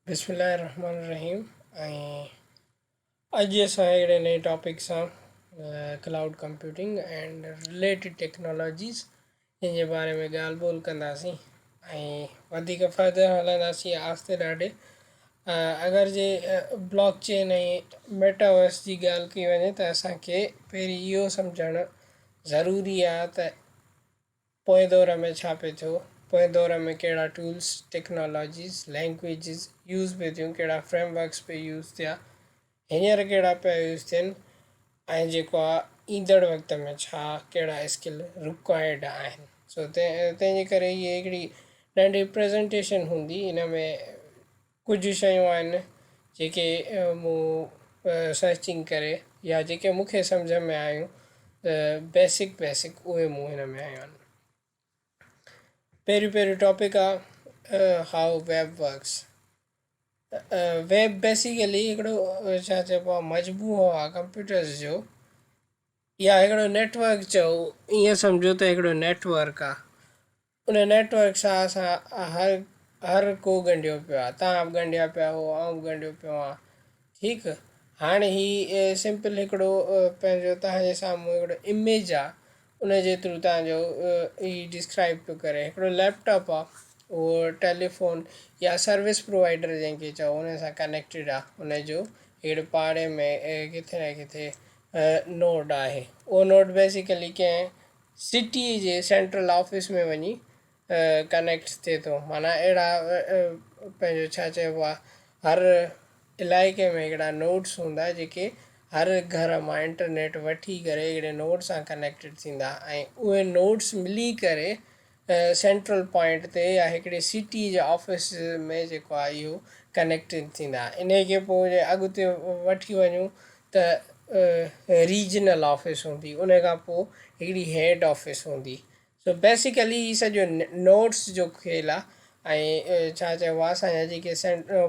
بسم الله الرحمن الرحيم ۽ اڄ اسان هڪڙي نئين ٽاپڪ سان cloud computing and related technologies جن جي باري ۾ ڳالهه ٻولهه ڪنداسين ۽ وڌيڪ فردر هلنداسين آهستي ڏاڍي اگر جي بلاڪ چين ۽ ميٽاورس جي ڳالهه ڪئي وڃي ته اسانکي پهرين اهو سمجهڻ ضروري آهي ته پوئين دور ۾ ڇا پئي ٿيو، پوئين دور ۾ ڪهڙا ٽولز، ٽيڪنالاجيز، لينگويجز يوز پئي ٿيون، ڪهڙا فريم ورڪس پئي يوز ٿيا، هينئر ڪهڙا پيا يوز ٿين ۽ جيڪو آ ايندڙ وقت ۾ ڇا ڪهڙا اسڪل رڪوائرڊ آهن. سو تنهن جي ڪري هيء هڪڙي ننڍي پريزنٽيشن هوندي ان ۾ ڪجهه شيون آهن جيڪي مون سرچنگ ڪري يا جيڪي مون کي سمجهه ۾ آيون ته بيسڪ بيسڪ اهي مون هن ۾ آيون آهن. پهريون پهريون ٽاپڪ آ how web works. Web basically هڪڙو ڇا چئبو آ مجموعو آ ڪمپيوٽرز جو يا هڪڙو نيٽ ورڪ چئو ائين سمجهو ته هڪڙو نيٽ ورڪ آ. ان نيٽ ورڪ سان اسان هر هر ڪو ڳنڍيو پيو آهي توهان به ڳنڍيا پيا هو آئون به ڳنڍيو پيو آهيان ٺيڪ هاڻي هي سمپل هڪڙو پنهنجو توهان جي سامهون هڪڙو اميج آهي ان جي ٿرو توهان جو هي ڊسڪرائب پيو ڪري هڪڙو ليپ ٽاپ آهي اهو ٽيليفون يا سروس پرووائيڊر جنهن کي چئو ان سان ڪنيڪٽيڊ آهي ان جو هڪڙي پاڙي ۾ ڪٿي نه ڪٿي نوڊ آهي اهو نوڊ بيسيڪلي ڪنهن سٽي جي سينٽرل آفيس ۾ وڃي ڪنيڪٽ ٿئي ٿو معنيٰ اهڙا پنهنجو ڇا چئبو آهي هر علائقي ۾ هڪڙا نوڊس هوندا جيڪي هر گهر مان انٽرنيٽ وٺي ڪري هڪڙي نوڊ سان ڪنيڪٽيڊ ٿيندا ۽ اهي نوڊس ملي ڪري سينٽرل پوائنٽ تي يا هڪڙي سٽي جي آفيس ۾ جيڪو آهي اهو ڪنيڪٽيڊ ٿيندا انهي کي پوء جي اڳتي وٺي وڃون ته ريجنل آفيس هوندي ان کان پوء هڪڙي هيڊ آفيس هوندي سو بيسيڪلي هي سڄو نوٽس جو کيل آ ۽ ڇا چئبو آ اسان جا جيڪي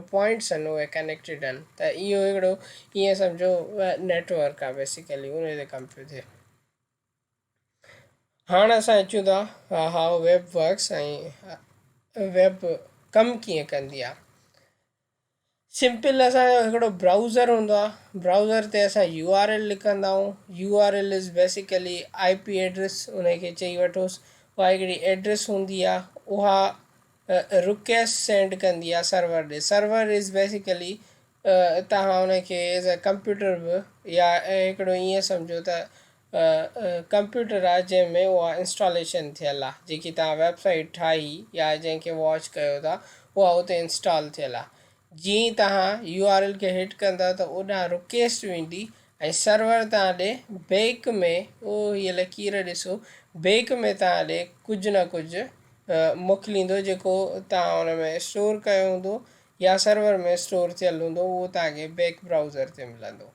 پوائنٽس آهن اهي ڪنيڪٽيڊ آهن ته اهو هڪڙو ائين سمجهو نيٽ ورڪ آ بيسيڪلي ان تي ڪم پيو ٿئي. هاڻ اسان اچون ٿا هائو ويب ورڪس ۽ ويب ڪم ڪيئن ڪندي آ. سمپل اسان جو هڪڙو برائوزر هوندو آ برائوزر تي اسان يو آر ايل لکندا آهيون U R L is basically I P address ان کي چئي وٺوس اها هڪڙي ايڊريس هوندي آ اها رڪويسٽ سينڊ ڪندي آ سرور ڏي سرور is basically توهان ان کي ايز اي ڪمپيوٽر به يا هڪڙو ائين سمجهو ته ڪمپيوٽر آ جنهن ۾ اها انسٽاليشن ٿيل آ جيڪي توهان ويب سائيٽ ٺاهي يا جنهن کي واچ ڪيو ٿا اها اتي انسٽال ٿيل آ جيئن ئي توهان يو آر ايل کي هٽ ڪندا ته اوڏانهن رڪويسٽ ويندي ۽ سرور توهان ڏي بيڪ ۾ او هيء لڪير ڏسو بيڪ ۾ توهان ڏي ڪجهه نه ڪجهه موڪليندو جيڪو توهان ان ۾ اسٽور ڪيو هوندو يا سرور ۾ اسٽور ٿيل هوندو اهو توهان کي بيڪ برائوزر تي ملندو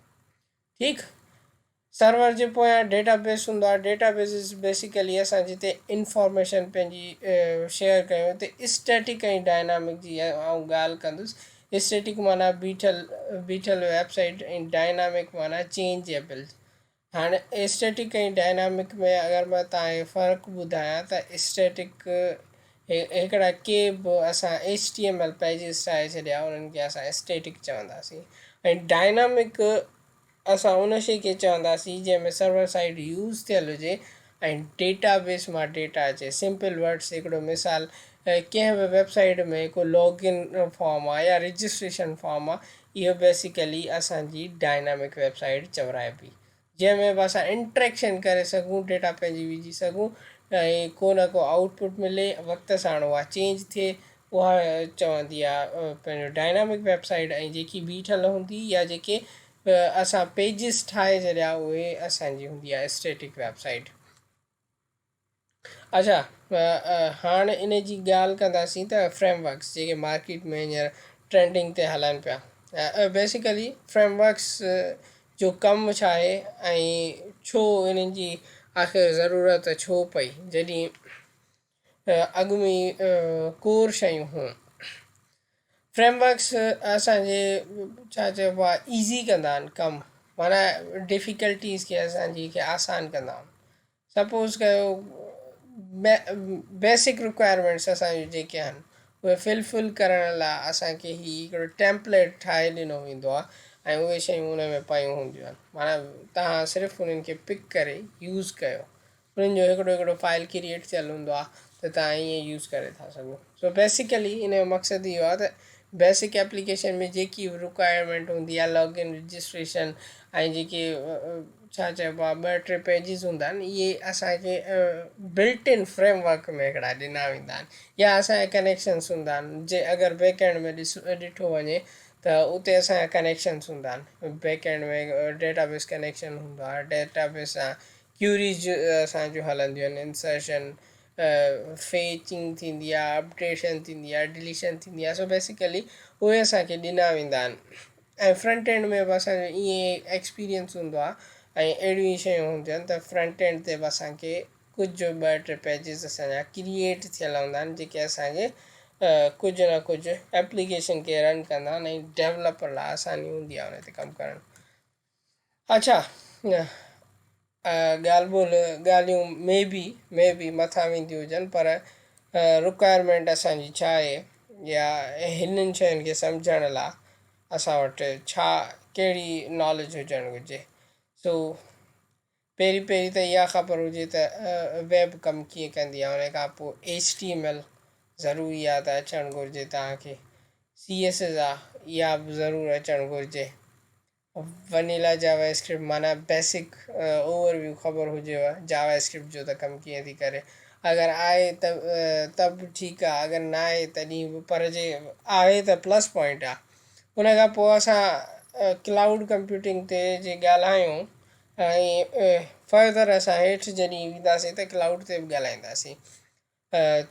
ٺيڪ سرور جي پويان ڊيٽا بيس هوندو آهي ڊيٽا بيس is basically اسان جتي انفارميشن پنهنجي شيئر ڪيون اتي اسٽيٽڪ ۽ ڊائنامڪ جي آئون ڳالهه ڪندس اسٽيٽڪ معنيٰ بيٺل بيٺل ويب سائيٽ ۽ ڊائنامڪ معنيٰ چينجيبل هاڻي اسٽيٽڪ ۽ ڊائنامڪ ۾ اگر مان توهان کي فرق ٻڌايان ته اسٽيٽڪ هڪڙا ڪي به اسان H T M L pages ٺاهي ڇڏيا انهن کي اسان اسٽيٽڪ چونداسين ۽ ڊائنامڪ اسان ان شيء کي چونداسين جنهن ۾ سرور سائيڊ يوز ٿيل هجي ۽ ڊيٽا بيس مان ڊيٽا اچي. سمپل ورڊس هڪڙو مثال ڪنهن به ويب سائيٽ ۾ ڪو لاگ ان فارم آ يا رجسٽريشن فارم آ اهو بيسيڪلي اسان جي ڊائنامڪ ويب سائيٽ چورائبي جنهن ۾ به اسان انٽريڪشن ڪري سگهون ڊيٽا پنهنجي وجهي سگهون ۽ ڪو نه ڪو آئوٽ پٽ ملي وقت ساڻ اها چينج ٿئي اها چوندي آ پنهنجو ڊائنامڪ ويب سائيٽ ۽ جيڪي بيٺل هوندي يا جيڪي اسان پيجز ٺاهي ڇڏيا اهي اسان جي هوندي آهي اسٽيٽڪ ويب سائيٽ. اڇا هاڻ ان جي ڳالهه ڪنداسين ته فريم ورڪس جيڪي مارڪيٽ ۾ هينئر ٽرينڊنگ تي هلن پيا بيسيڪلي فريم ورڪس جو ڪم ڇا آهي ۽ ڇو انهن جي آخر ضرورت ڇو پئي جڏهن اڳ ۾ ڪور شيون هيون. فريم ورڪس اسان جي ڇا چئبو آهي ايزي ڪندا آهن ڪم معنيٰ ڊفيڪلٽيز کي اسان جي کي آسان ڪندا آهن سپوز ڪيو بيسڪ رڪوائرمينٽس اسان جون جيڪي آهن اهي فل فل ڪرڻ لاء اسان کي هي هڪڙو ٽيمپليٽ ٺاهي ڏنو ويندو آهي ۽ اهي شيون ان ۾ پيون هونديون آهن معنيٰ توهان صرف انهن کي پڪ ڪري يوز ڪيو. انهن جو هڪڙو هڪڙو فائل ڪريئيٽ ٿيل هوندو آهي ته توهان ائين يوز ڪري ٿا سگهو. سو بيسيڪلي ان جو مقصد اهو آهي ته بيسڪ ايپليڪيشن ۾ جيڪي به رڪوائرمينٽ هوندي آهي لاگ ان رجسٽريشن ۽ جيڪي ڇا چئبو آهي ٻه ٽي پيجز هوندا آهن اهي اسانکي بلٽ ان فريم ورڪ ۾ هڪڙا ڏنا ويندا آهن يا اسانجا ڪنيڪشنس هوندا آهن جي اگر بيڪ اينڊ ۾ ڏس ڏٺو وڃي ته اتي اسانجا ڪنيڪشنس هوندا آهن back and ۾ data base connection هوندو آهي ڊيٽا بيس سان ڪيوريز اسان جون هلنديون آهن انسرشن فيچنگ ٿيندي آهي اپڊيشن ٿيندي آهي ڊليشن ٿيندي آهي سو بيسيڪلي اهي اسانکي ڏنا ويندا آهن ۽ فرنٽ اينڊ ۾ به اسانجو ائين ايڪسپيرينس هوندو آهي ۽ اهڙيون ئي شيون هونديون آهن ته فرنٽ اينڊ تي به اسانکي ڪجهه ٻه ٽي پيجز اسانجا ڪريئيٽ ٿيل هوندا آهن جيڪي اسانکي ڪجهه نه ڪجهه ايپليڪيشن کي رن ڪندا آهن ۽ ڊيولپر لاء آساني هوندي آهي ان تي ڪم ڪرڻ. اڇا ڳالهه ٻولهه ڳالهيون مي بي مي بي مٿان وينديون هجن پر رڪوائرمينٽ اسان جي ڇا آهي يا هنن شين کي سمجهڻ لاء اسان وٽ ڇا ڪهڙي ناليج هجڻ گهرجي سو پهرين پهرين ته اها خبر هجي ته ويب ڪم ڪيئن ڪندي آهي ان کان پوء ايڇ ٽي ايم ايل ضروري آهي ته اچڻ گهرجي توهان کي سي ايس ايس آهي اها به ضرور اچڻ گهرجي ونيلا جاوا اسڪرپٽ معنيٰ بيسڪ اوور ويو خبر هجيو جاوا اسڪرپٽ جو ته ڪم ڪيئن ٿي ڪري اگر آهي ته ته به ٺيڪ آهي اگر نه آهي تڏهن به پر جي آهي ته پلس پوائنٽ آهي ان کان پوء اسان ڪلائوڊ ڪمپيوٽنگ تي جي ڳالهايون ۽ فردر اسان هيٺ جڏهن وينداسين ته ڪلائوڊ تي به ڳالهائينداسين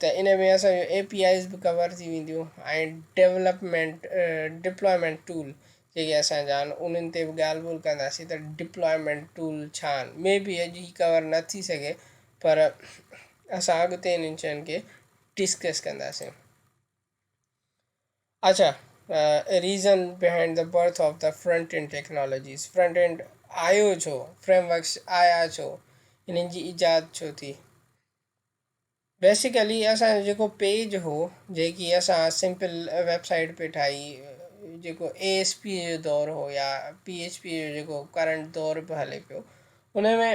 ته ان ۾ اسان جو اي پي آئيز به ڪور ٿي وينديون ۽ ڊولپمينٽ ڊپلائمينٽ ٽول جيڪي اسان جا آهن انهن تي به ڳالهه ٻولهه ڪنداسين ته ڊپلائمينٽ ٽول ڇا آهن مي بي اڄ هي ڪور نه ٿي سگهي پر اسان اڳتي انهن شين کي ڊسڪس ڪنداسين. اڇا reason behind the birth of the front end technologies front end آيو ڇو فريم ورڪس آيا ڇو انهن جي ايجاد ڇو ٿي. بيسيڪلي اسان جو جيڪو پيج هو جيڪي اسان سمپل ويب سائيٽ پي ٺاهي جيڪو اي ايس پي جو دور هو يا پي ايڇ پي جو جيڪو ڪرنٽ دور به هلي پيو ان ۾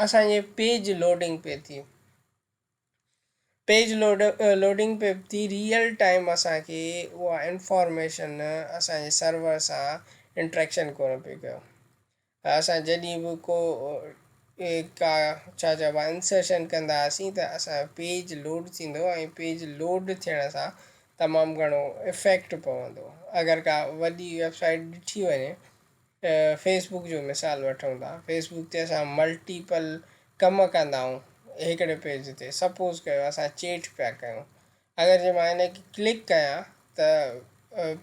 اسان جي پيج لوڊنگ پي ٿي پيج لوڊ لوڊنگ پي ٿي ريئل ٽائيم اسان کي اها انفارميشن اسان جي سرور سان انٽريڪشن ڪونه پي ڪيو. اسان جڏهن به ڪو ڪا ڇا چئبو آهي انسرشن ڪندا هئاسين ته اسان جو پيج لوڊ ٿيندو هو ۽ پيج لوڊ ٿيڻ سان تمام گهڻو افيڪٽ پوندو هو اگر ڪا وڏي ويب سائيٽ ڏٺي وڃي فيس بڪ جو مثال وٺون ٿا فيس بڪ تي اسان ملٽيپل ڪم ڪندا آهيون هڪڙي پيج تي سپوز ڪيو اسان چيٽ پيا ڪيون اگر جي مان ان کي ڪلڪ ڪيان ته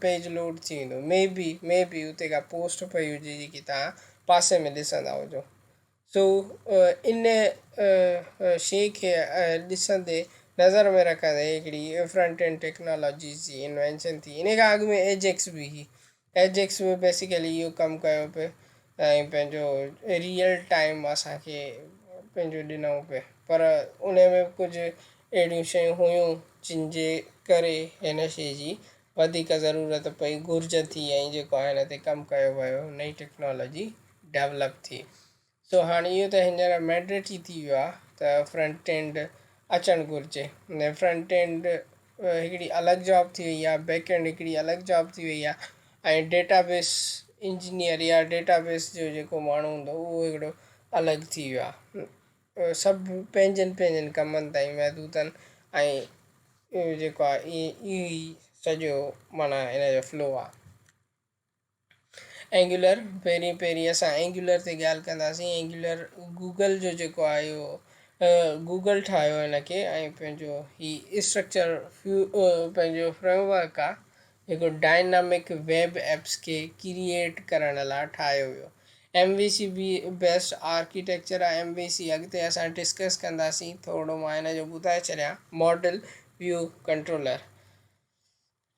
پيج لوڊ ٿي ويندو مي بي مي بي اتي ڪا پوسٽ پئي هجي جيڪي توهان پاسي ۾ ڏسندا هجو سو ان شي کي ڏسندي نظر ۾ رکندي هڪڙي فرنٽ اينڊ ٽيڪنالاجيز جي انوينشن ٿي ان کان اڳ ۾ ايجيڪس به هئي ايجيڪس به بيسيڪلي اهو ڪم ڪيو پئي ۽ پنهنجو ريئل ٽائيم اسان کي پنهنجو ڏنائون پئي پر ان ۾ به ڪجهه اهڙيون شيون هيون جن جي ڪري هن شي جي وڌيڪ ضرورت پئي گهرج ٿي ۽ جيڪو آهي هن تي ڪم ڪيو ويو نئين ٽيڪنالاجي ڊيولپ ٿي. سو هاڻي اهو ته هينئر مينڊيٽري ٿي ويو آهي ته فرنٽ اينڊ اچڻ گهرجي فرنٽ اينڊ هڪڙي الڳ جاب ٿي وئي آهي بيڪ اينڊ هڪڙي الڳ جاب ٿي وئي آهي ۽ ڊيٽا بيس انجنيئر يا ڊيٽا بيس جو جيڪو ماڻهو هوندو اهو هڪڙو الڳ ٿي ويو آهي سڀ پنهنجن پنهنجن ڪمن تائين محدود آهن ۽ اهو جيڪو آهي اهو ئي سڄو معنيٰ ان جو فلو آهي. اينگيولر پهرين پهرين اسان اينگيولر تي ڳالهه ڪنداسين اينگيولر گوگل جو جيڪو آهي اهو گوگل ٺاهيو هن کي ۽ پنهنجو هي اسٽرڪچر پنهنجو فريم ورڪ آهي جيڪو ڊائنامڪ ويب ايپس کي ڪريئيٽ ڪرڻ لاء ٺاهيو ويو ايم وي سي به بيسٽ آرڪيٽيڪچر آهي ايم وي سي اڳتي اسان ڊسڪس ڪنداسين ٿورو مان هن جو ٻڌائي ڇڏيان ماڊل ويو ڪنٽرولر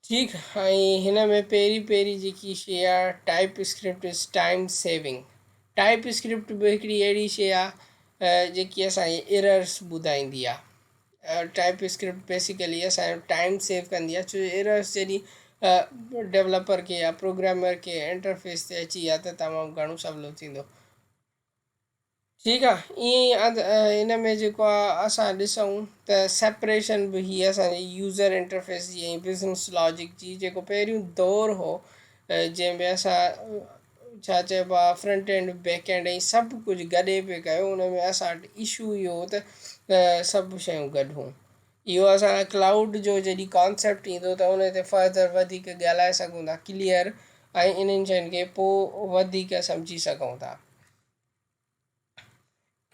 ٺيڪ ۽ هن ۾ پهرين پهرين جيڪي شيء آ type script is time saving type script به هڪڙي اهڙي شيء آ جيڪي اسان جي ايررس ٻڌائيندي آ ٽائپ اسڪرپٽ بيسيڪلي اسان جو ٽائيم سيو ڪندي آهي ڇو جو ايررس جڏهن ڊيولپر کي يا پروگرامر کي انٽرفيس تي اچي ويا ته تمام گهڻو سولو ٿيندو. ٺيڪ آ ائين ئي ان ۾ جيڪو آ اسان ڏسون ته سيپريشن به هي اسان جي يوزر انٽرفيس جي ۽ بزنس لاجڪ جي جيڪو پهريون دور هو جنهن ۾ اسان ڇا چئبو آ فرنٽ اينڊ بيڪ اينڊ ۽ سڀ ڪجهه گڏي پئي ڪيو ان ۾ اسان وٽ اشو اهو هو ته سڀ شيون گڏ هون اهو اسان ڪلائوڊ جو جڏهن ڪانسيپٽ ايندو ته ان تي فردر وڌيڪ ڳالهائي سگهون ٿا ڪليئر ۽ انهن شين کي پوء وڌيڪ سمجهي سگهون ٿا.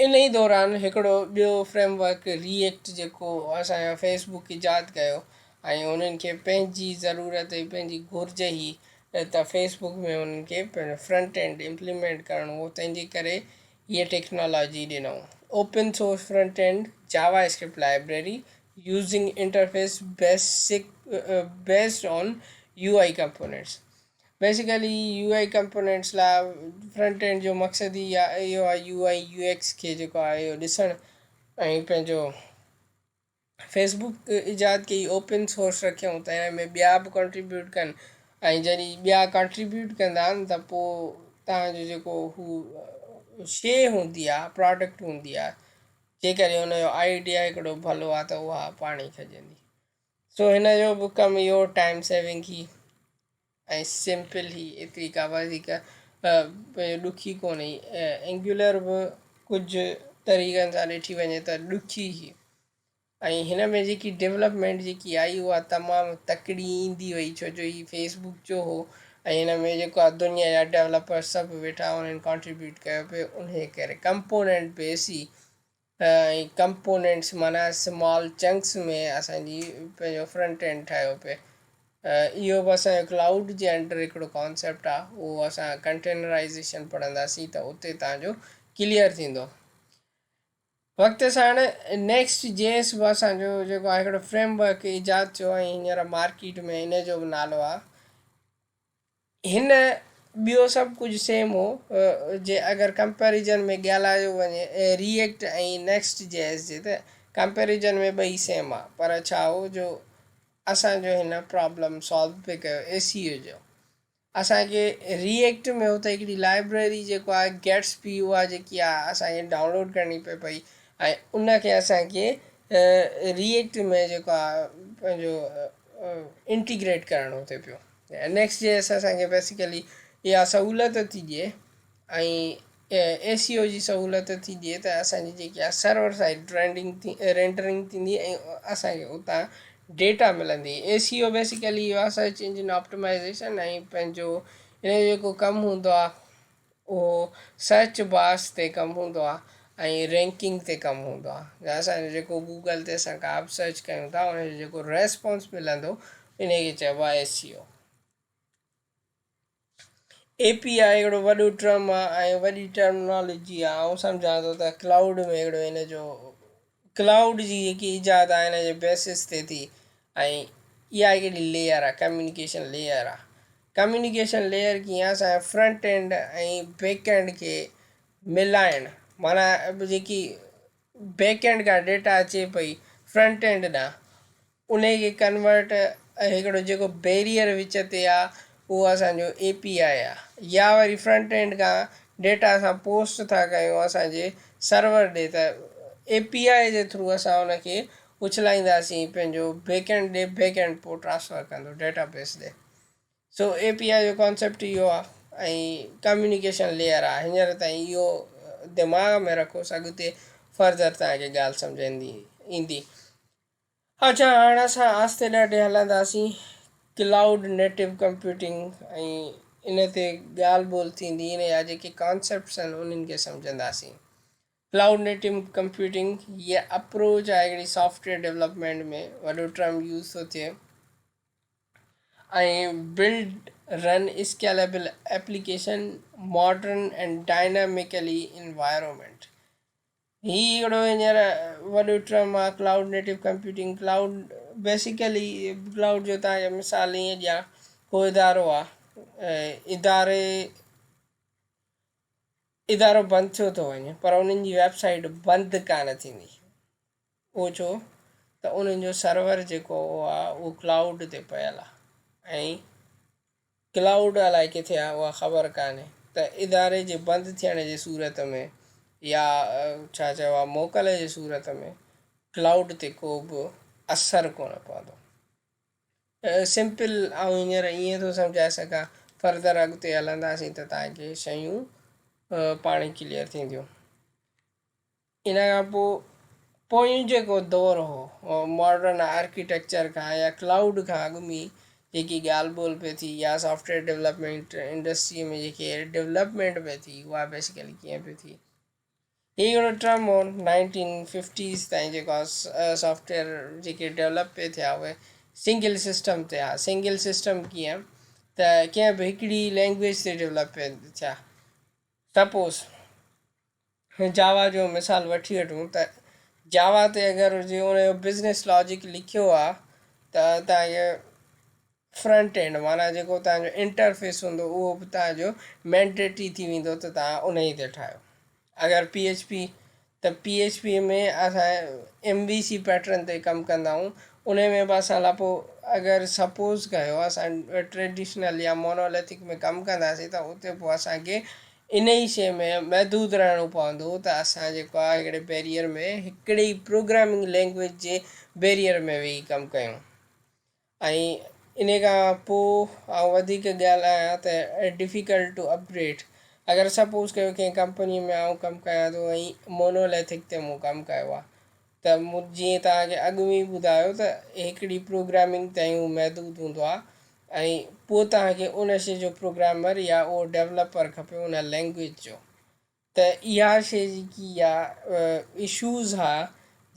ان ئي دوران هڪڙو ٻيو فريم ورڪ ري ايڪٽ جيڪو اسان جو فيس بڪ ايجاد ڪيو ۽ انهن کي پنهنجي ضرورت ۽ پنهنجي گهرج هئي ته فيس بڪ ۾ انهن کي پنهنجو فرنٽ اينڊ امپليمينٽ ڪرڻو هو تنهن جي ڪري هيء ٽيڪنالاجي ڏنائون open source front end JavaScript library using interface basic based on U I components. Basically U I components لاء فرنٽ اينڊ جو مقصد ئي اهو آهي يو I U X کي جيڪو آهي اهو ڏسڻ ۽ پنهنجو فيس بڪ ايجاد ڪئي اوپن سورس رکيائون ته هن ۾ ٻيا به ڪنٽريبيوٽ ڪن ۽ جڏهن ٻيا ڪنٽريبيوٽ ڪندا آهن ته پوء تهانجو جيڪو هو شي هوندي آهي پراڊڪٽ هوندي آهي جيڪڏهن ان جو آئيڊيا هڪڙو ڀلو آهي ته اها پاڻ ئي کڄندي سو هن جو به ڪم اهو ٽائيم سيونگ هي ۽ سمپل هي ايتري ڪا وڌيڪ ڏکي ڪونهي اينگيولر به ڪجهه طريقن سان ڏٺي وڃي ته ڏکي هئي ۽ هن ۾ جيڪي ڊولپمينٽ جيڪي آئي اها تمام تڪڙي ايندي وئي ڇو جو هي فيس بڪ جو هو ۽ هن ۾ جيڪو آهي دنيا جا ڊولپر سڀ ويٺا انهن ڪانٽريبيوٽ ڪيو پئي انهي ڪري ڪمپوننٽ بيس هي ۽ ڪمپونينٽس معنيٰ سمال چنڪس ۾ اسان جي پنهنجو فرنٽ اينڊ ٺاهيو پئي اهو به اسان جو ڪلائوڊ جي انڊر هڪڙو ڪانسيپٽ آهي اهو اسان ڪنٽينرائزيشن پڙهنداسين ته اتي تان جو ڪليئر ٿيندو وقت ساڻ نيڪسٽ جي ايس به اسان جو جيڪو آهي هڪڙو فريم ورڪ ايجاد ٿيو ۽ هينئر مارڪيٽ ۾ ان جو به نالو آهي هن ٻيو سڀ ڪجهه سيم هو جي اگر ڪمپيريزن ۾ ڳالهايو وڃي ري ايڪٽ ۽ نيڪسٽ جي ايس جي ته ڪمپيريزن ۾ ٻئي سيم آ پر ڇا هو جو اسان جو هن پرابلم سالو پئي ڪيو اي سي يو جو اسان کي ري ايڪٽ ۾ هو ته هڪڙي لائبريري جيڪو آهي گيٽس پي اها جيڪي آ اسان کي ڊائونلوڊ ڪرڻي پئي پئي ۽ ان کي اسان کي ري ايڪٽ ۾ جيڪو آ پنهنجو انٽيگريٽ ڪرڻو ٿي پيو. نيڪسٽ جي ايس اسان کي بيسيڪلي اها سهولت ٿي ڏئي ۽ اي سي او جي سهولت ٿي ڏئي ته اسان جي جيڪي آهي سرور سائيڊ رينڊنگ ٿي رينڊرنگ ٿيندي ۽ اسان کي اتان ڊيٽا ملندي. اي سي او بيسيڪلي اهو آهي سرچ انجن آپٽمائزيشن ۽ پنهنجو ان جو جيڪو ڪم هوندو آهي اهو سرچ بارس تي ڪم هوندو آهي ۽ رينڪنگ تي ڪم هوندو آهي اسان جو جيڪو گوگل تي اسان ڪا به سرچ ڪيون ٿا ان جو جيڪو ريسپانس ملندو ان کي چئبو آهي S E O. A P I هڪڙو وڏو ٽرم آهي ۽ وڏي ٽرمنالاجي آهي آئون سمجهان ٿو ته ڪلائوڊ ۾ هڪڙو ان جو ڪلائوڊ جي جيڪي ايجاد آهي ان جي بيسس تي ٿي ۽ اها هڪڙي ليئر آهي ڪميونيڪيشن ليئر آهي ڪميونيڪيشن ليئر ڪيئن اسان جي فرنٽ اينڊ ۽ بيڪ اينڊ کي ملائڻ معنيٰ جيڪي بيڪ اينڊ کان ڊيٽا اچي پئي فرنٽ اينڊ ڏانهن انهي کي ڪنورٽ هڪڙو جيڪو بيريئر وچ تي آ اهو اسان جو اي پي آء آ يا وري فرنٽ اينڊ کان ڊيٽا اسان پوسٽ ٿا ڪيون اسان جي سرور ڏي ته اي پي آء جي ٿرو اسان ان کي اڇلائينداسين پنهنجو بيڪ اينڊ ڏي بيڪ اينڊ پوء ٽرانسفر ڪندو ڊيٽا بيس ڏي. سو اي پي آء جو ڪانسيپٽ اهو آ ۽ ڪميونيڪيشن ليئر آ هينئر تائين اهو دماغ ۾ رکوس اڳتي فردر توهان کي ڳالهه سمجهه ايندي. اڇا هاڻ اسان آهستي ڏاڍي هلنداسين ڪلائوڊ نيٽو ڪمپيوٽنگ ۽ ان تي ڳالهه ٻولهه ٿيندي ان جا جيڪي ڪانسيپٽس آهن انهن کي سمجهنداسين. ڪلائوڊ نيٽو ڪمپيوٽنگ هيء اپروچ آهي هڪڙي سافٽويئر ڊولپمينٽ ۾ وڏو ٽرم يوز ٿو ٿئي ۽ build run scalable application modern and dynamically environment. هي هڪڙو هينئر وڏو ٽرم آ cloud native computing cloud basically cloud جو توهان کي مثال ائين ڏيان ڪو ادارو آ اداري ادارو بند ٿيو ٿو وڃي پر انهن جي ويب سائيٽ بند ڪانه ٿيندي اهو ڇو ته انهن جو سرور جيڪو آهي اهو ڪلائوڊ تي پيل آهي ۽ ڪلائوڊ الائي ڪٿي آهي اها خبر ڪانهي ته اداري جي بند ٿيڻ جي صورت ۾ يا ڇا چئبو آهي موڪل جي صورت ۾ ڪلائوڊ تي ڪو به اثر ڪونه پوندو. سمپل آئون هينئر ائين ٿو سمجهائي سگهان فردر اڳتي هلنداسين ته توهان کي شيون پاڻ ئي ڪليئر ٿينديون. ان کان پوء پويون جيڪو دور هو ماڊرن آرڪيٽيڪچر کان يا ڪلائوڊ کان اڳ ۾ جيڪي ڳالهه ٻولهه پئي ٿي يا سافٽ ويئر ڊولپمينٽ انڊسٽري ۾ جيڪي ڊولپمينٽ پئي ٿي اها بيسيڪلي ڪيئن پئي ٿي. هي هڪڙو ٽرم هو نائنٽين ففٽيز تائين جيڪو آهي سافٽ ويئر جيڪي ڊولپ پئي ٿيا اهي سنگل سسٽم تي ها. سنگل سسٽم ڪيئن ته ڪنهن به هڪڙي لينگويج تي ڊولپ پئي ٿيا. سپوز جاوا جو مثال وٺي وٺون ته جاوا تي اگر جي ان جو بزنس لاجڪ لکيو آ ته تان کي فرنٽ اينڊ معنيٰ جيڪو تان جو انٽرفيس هوندو اهو به تان جو مينڊيٽري ٿي ويندو ته تان ان ئي تي ٺاهيو. اگر پي ايڇ پي ته پي ايڇ پي ۾ اسان ايم وي سي پيٽرن تي ڪم ڪندا آهيون ان ۾ به اسان لاء پوء اگر سپوز ڪيو اسان ٽريڊيشنل يا مونوليٿڪ ۾ ڪم ڪنداسين ته اتي پوء اسان کي انهي شيء ۾ محدود رهڻو پوندو ته اسان جيڪو آهي هڪڙي بيريئر ۾ هڪڙي ئي پروگرامنگ لينگويج جي بيريئر ۾ ويهي ڪم ڪيون ۽ انهي کان پوء آئون وڌيڪ ڳالهايان ته ڊفيڪلٽ ٽو اپگريڊ اگر سپوز ڪيو ڪنهن ڪمپني ۾ آئون ڪم ڪيان ٿو ۽ مونوليٿڪ تي مون ڪم ڪيو آهي ته مون جيئن توهان کي اڳ ۾ ئي ٻڌايو ته هڪڙي پروگرامنگ تائين هو محدود هوندو آهي ۽ پوء توهان کي ان شيء جو پروگرامر يا اهو ڊولپر کپي ان لينگويج جو ته اها شيء جيڪي اها اشوز ها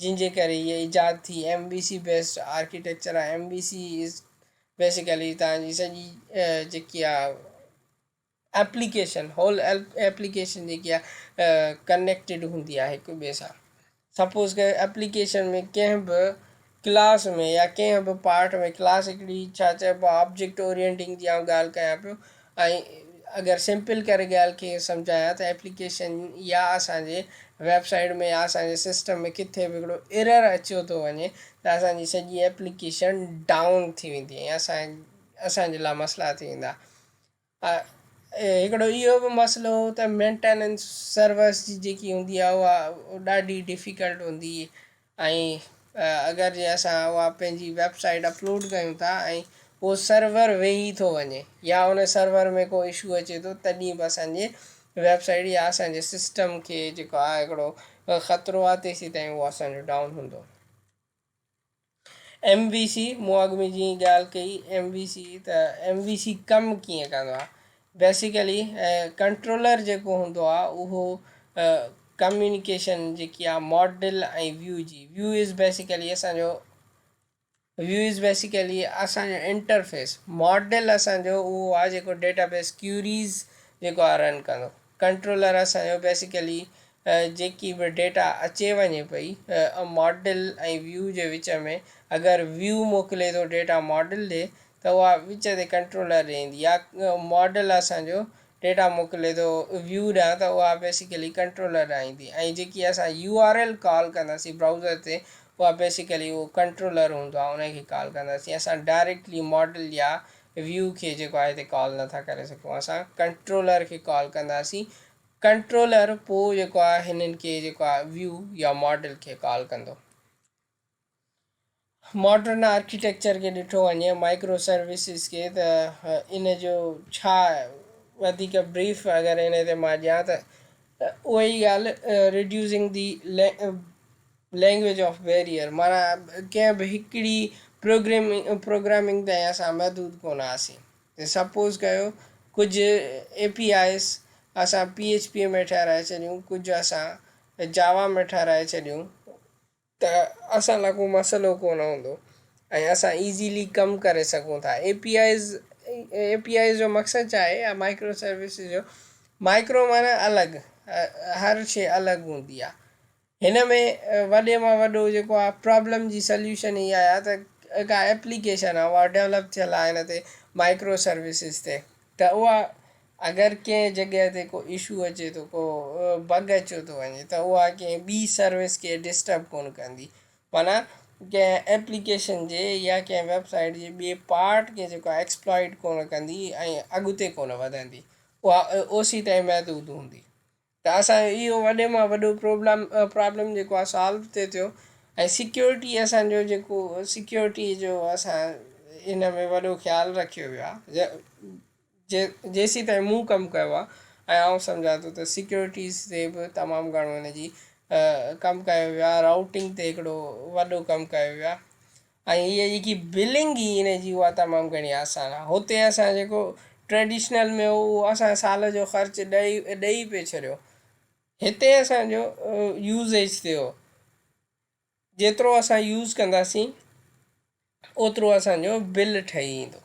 جن جي ڪري هيء ايجاد ٿي ايم وي سي بيسڊ آرڪيٽيڪچر آهي. ايم وي سي از بيسيڪلي توهان جي سڄي جيڪي آهي ايپليڪيشن هول ايپليڪيشن جيڪي آهي ڪنيڪٽيڊ هوندي آهي هڪ ٻئي سان. سپوز ڪيو ايپليڪيشن ۾ ڪنهن به ڪلاس ۾ يا ڪنهن به پارٽ ۾ ڪلاس هڪڙي ڇا چئبو آهي آبجيڪٽ اورينٽنگ جي آئون ڳالهه ڪيان پيو ۽ اگر سمپل ڪري ڳالهه کي سمجهايان ته ايپليڪيشن يا اسان جي ويب سائيٽ ۾ يا اسان جي سسٽم ۾ ڪٿي به هڪڙو ايرر اچيو ٿو وڃي ته اسان جي سڄي ايپليڪيشن ڊائون ٿي ويندي ۽ اسان جي لاء مسئلا ٿي ويندا. هڪڙو اهو به مسئلو هو ته مينٽيننس سروس جي جيڪي هوندي آهي اها ڏاڍي ڊفيڪلٽ هوندي ۽ اگر جي اسان اها پنهنجي ويب سائيٽ اپلوڊ ڪيون ٿا ۽ اهو سرور ويهي ٿو وڃي يا ان سرور ۾ ڪو اشو اچي ٿو تڏهن به اسانجي ويب سائيٽ يا اسانجي سسٽم کي جيڪو آهي هڪڙو خطرو آهي تيسين تائين اهو اسانجو ڊائون هوندو. ايم وي سي، مون اڳ ۾ جيئن ڳالهه ڪئي ايم وي سي ته ايم وي سي ڪم ڪيئن ڪندو آهي بيسيڪلي ڪنٽرولر جيڪو هوندو آهي اهو ڪميونيڪيشن جيڪي آهي ماڊل ۽ ويو جي ويو از بيسيڪلي اسانجو ويو از بيسيڪلي اسانجو انٽرفيس ماڊل اسانجو اهو آهي جيڪو ڊيٽا بيس ڪيوريز جيڪو آهي رن ڪندو ڪنٽرولر اسان جو بيسيڪلي جيڪي به ڊيٽا اچي وڃي پئي ماڊل ۽ ويو جي وچ ۾ اگر ويو موڪلي ٿو ڊيٽا ماڊل ڏي ته اها وچ تي ڪنٽرولر ڏي ايندي يا ماڊل اسان جو ڊيٽا موڪلي ٿو ويو ڏانهن ته اها بيسيڪلي ڪنٽرولر ڏانهن ايندي ۽ جيڪي اسان يو آر ايل ڪال ڪنداسين برائوزر تي اها بيسيڪلي اهو ڪنٽرولر هوندو آهي ان کي ڪال ڪنداسين اسان ڊائريڪٽلي ماڊل يا ويو کي جيڪو آهي هتي ڪال نٿا ڪري سگهون اسان ڪنٽرولر کي ڪال ڪنداسين ڪنٽرولر پوء جيڪو آهي هنن کي جيڪو آهي ويو يا ماڊل کي ڪال ڪندو. ماڊرن آرڪيٽيڪچر کي ڏٺو وڃي مائڪرو سروسز کي ته ان جو ڇا وڌيڪ بريف اگر ان تي مان ڏيان ته اها ئي ڳالهه reducing the language of barrier معنيٰ ڪنهن به هڪڙي پروگرامنگ تائين اسان محدود ڪونه هئاسين. سپوز ڪيو ڪجهه اي پي آئيز اسان پي ايڇ پي ۾ ٺهرائي ڇڏيون ڪجهه اسان جاوا ۾ ٺهرائي ڇڏيون ته اسان لاء ڪو مسئلو ڪونه هوندو ۽ اسان ايزيلي ڪم ڪري سگهون ٿا. A P Is A P Is جو مقصد ڇا آهي يا مائڪرو سروسز جو مائڪرو معنيٰ الڳ هر شيء الڳ هوندي آهي. هن ۾ وڏي مان وڏو جيڪو آهي پرابلم جي سليوشن هي آهي ته ڪا ايپليڪيشن آهي اها ڊولپ ٿيل آهي هن تي مائڪرو سروسز تي ته اها اگر ڪنهن جڳهه تي ڪو اشو اچي ٿو ڪو بگ اچيو ٿو وڃي ته اها ڪنهن ٻي سروس کي ڊسٽرب ڪونه ڪندي معنيٰ ڪنهن ايپليڪيشن جي يا ڪنهن ويب سائيٽ جي ٻئي پارٽ کي جيڪو آهي ايڪسپلائٽ ڪونه ڪندي ۽ اڳتي ڪونه وڌندي، اها اوسي تائين محدود هوندي. ته اسان جو اهو وڏي مان وڏو پرابلم پرابلم جيڪو آهي سالو ٿئي ٿيو ۽ سيڪيورٽي اسان جو جيڪو سيڪيورٽي جو اسان ان ۾ وڏو خيال رکيو ويو آهي جي جيسين تائين مون ڪم ڪيو آهي ۽ آئون سمجهان ٿو ته سيڪيورٽيز تي به تمام گهڻو ان جي ڪم ڪيو ويو آهي، رائوٽنگ تي هڪڙو وڏو ڪم ڪيو ويو آهي ۽ هيء جيڪي بلنگ هئي ان جي اها تمام گهڻي آسان آهي. هتي اسان جيڪو ٽريڊيشنل ۾ هو اهو اسان سال جو خرچ ڏئي ڏئي پئي ڇڏيو. هتي اسان جو يوزيج تي هو، جيترو اسان يوز ڪنداسين اوترو اسان جو بل ٺهي ايندو.